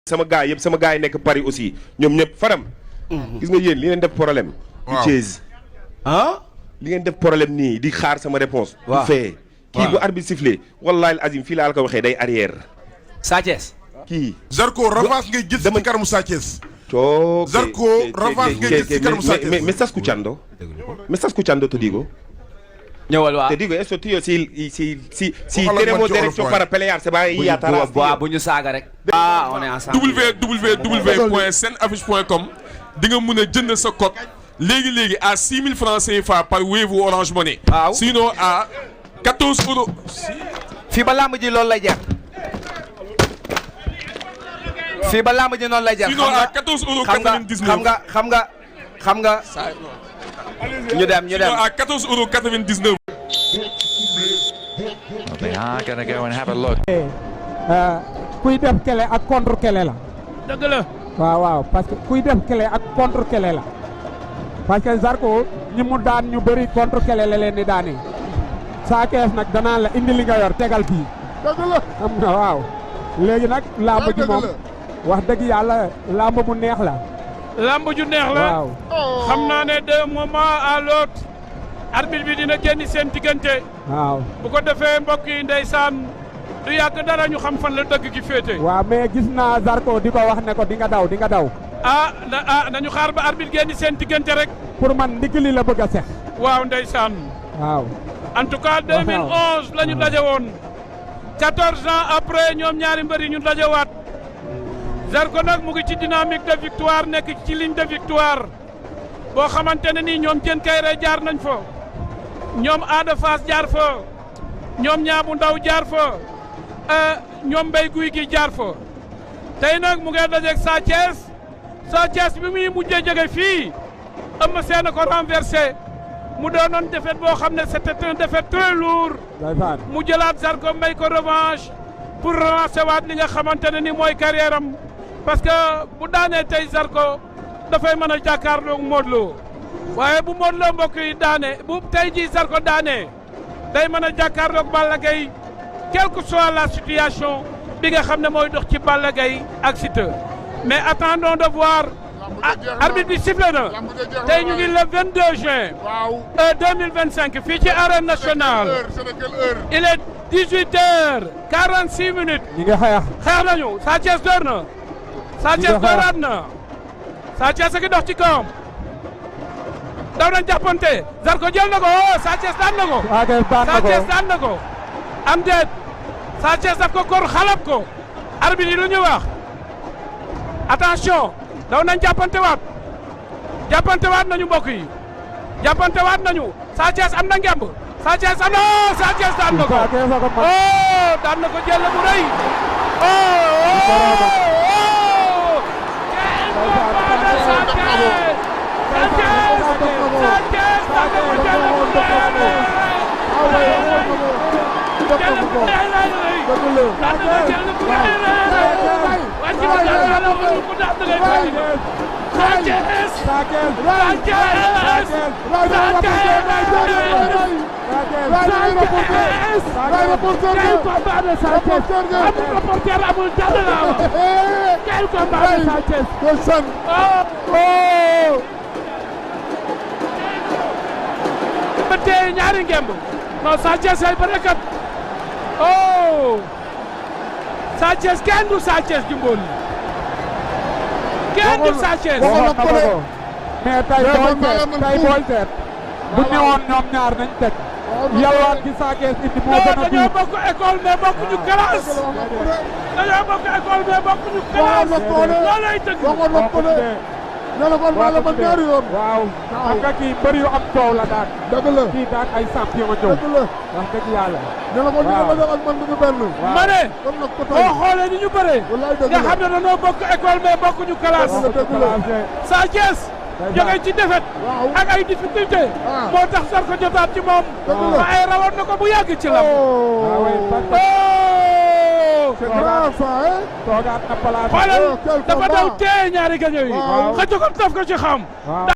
sama gars yëpp sama gars yi nekk Paris aussi ñoom ñëpp Fadam. gis nga yéen li ngeen def problème. waaw di Thiès. ah. li ngeen def problème nii di xaar sama réponse waaw bu fee. kii bu arbitre sifflé wallaahi azim fii laa la ko waxee day arrière. Sa Thiès. kii. Zarko revanche ngay gis ci kanamu Sa Thiès. Zarko revanche ngay gis ci kanamu Sa Thiès. me estás escuchando? ¿Me estás escuchando, te digo? ñëwal waaw Te digo, eso tío, si tenemos derecho para pelear, se va a ir atrás. bu ñu saaga rek. ah on est ensemble. www.senaffiche.com di nga mën a jënd sa code léegi à 6000 francs CFA par Wave ou Orange Money. waaw sinon à 14 euros. fii ba làmb ji loolu lay jar. fii ba làmb ji noonu lay jar. sinon à 14 euros 99. xam nga. ñu dem. sinon à 14 euros 99. They are going to go and have a look. kuy def kele ak contre kele la. dëgg la. waaw parce que kuy def kele ak contre kele la. parce que Zarko ñi mu daan ñu bëri contre kele la leen di daane. Sa Thiès nag danaan la indi li nga yor tegal fii. dëgg la. xam nga waaw. léegi nag làmb ji moom wax dëgg yàlla làmb mu neex la. lamb ju neex la. waaw. xam naa ne de moment à l'autre arbitre bi dina génn seen diggante. waaw. bu ko defee mbokk yi ndeysaan du yàgg dara ñu xam fan la dëgg gi féete. waaw mais gis naa Zarko di ko wax ne ko di nga daw. nañu xaar ba arbitre génn seen diggante rek. pour man ndigli la bëgg a sex. waaw ndeysaan. waaw. en tout cas 2011 la ñu daje woon. 14 ans après ñoom ñaari mbër yi ñu dajewaat. Zarko nag mu ngi ci dynamique de victoire nekk ci ligne de victoire boo xamante ne nii ñoom Diène Kaïré jaar nañ fa ñoom Ada Fass jaar fa ñoom Ñaabu Ndaw jaar fa ñoom Mbay Guy gi jaar fa tey nag mu ngi dajeeg Sa Thiès bi muy mujjee jóge fii Eumeu Sène ko renversé mu doonoon défaite boo xam ne c'était un défaite très lourd mu jëlaat Zarko may ko revanche pour relancer waat li nga xamante ne ni mooy carrière am parce que bu daanee tey Zarko dafay mën a jàkkaarloog Modou Lo waaye bu Modou Lo mbokk yi daane bu tey jii Zarko daanee day mën a jàkkaarloog Balla Gaye quelle que soit la situation bi nga xam ne mooy dox ci Balla Gaye ak Siteu mais attendons de voir arbitre bi sifflé na tey ñu ngi le 22 juin 2025 fii ci arène nationale il est 18h46 minutes. ñi ngi xeex nañu Sa Thiès door na. Sa Thiès dooraat na. Sa Thiès a ngi dox ci kawam. daw nañ jàppante Zarko jël na ko Sa Thiès daan na ko. Sa Thiès daan na ko. am déet Sa Thiès daf ko kor xalab ko. arbitre yi lu ñu wax. attention daw nañ jàppante waat nañu mbokk yi. jàppante waat nañu Sa Thiès am na ngemb. Sa Thiès am na Sa Thiès daan na ko daan na ko jël bu rëy ba tey ñaari ngemb non Sa Thiès ay bërekat Sa Thiès kenn du Sa Thiès Jimbori kenn du Sa Thiès mais tey bool teet bu ñëwoon ñoom ñaar nañ teg yalwaan gi Sa Thiès indi moo gën a dañoo bokk école mais bokkuñu classe dañoo bokk école mais bokkuñu classe loolay dëgg nee na kon maa la mën ñaari yoon. waaw xam nga kii bëri yu am coow la daan. dëgg la kii daan ay champion ñëw. dëgg la wax dëgg yàlla. nee na kon ñu ma def ak man du benn. ma ne kon nag ko boo xoolee ni ñu bëree. wallaay dëgg nga la xam ne dañoo bokk école mais bokkuñu classe. dëgg la Sa Thiès jóge ci défaite ak ay difficulté moo tax Zarko jotaat ci moom. dëgg la ba ay rawoon na ko bu yàgg ci lam. c'est grave ça hein. toogaat na palaas. xoolal dafa daw tee ñaari gaño yi. xëcc ko taf ko ci xam.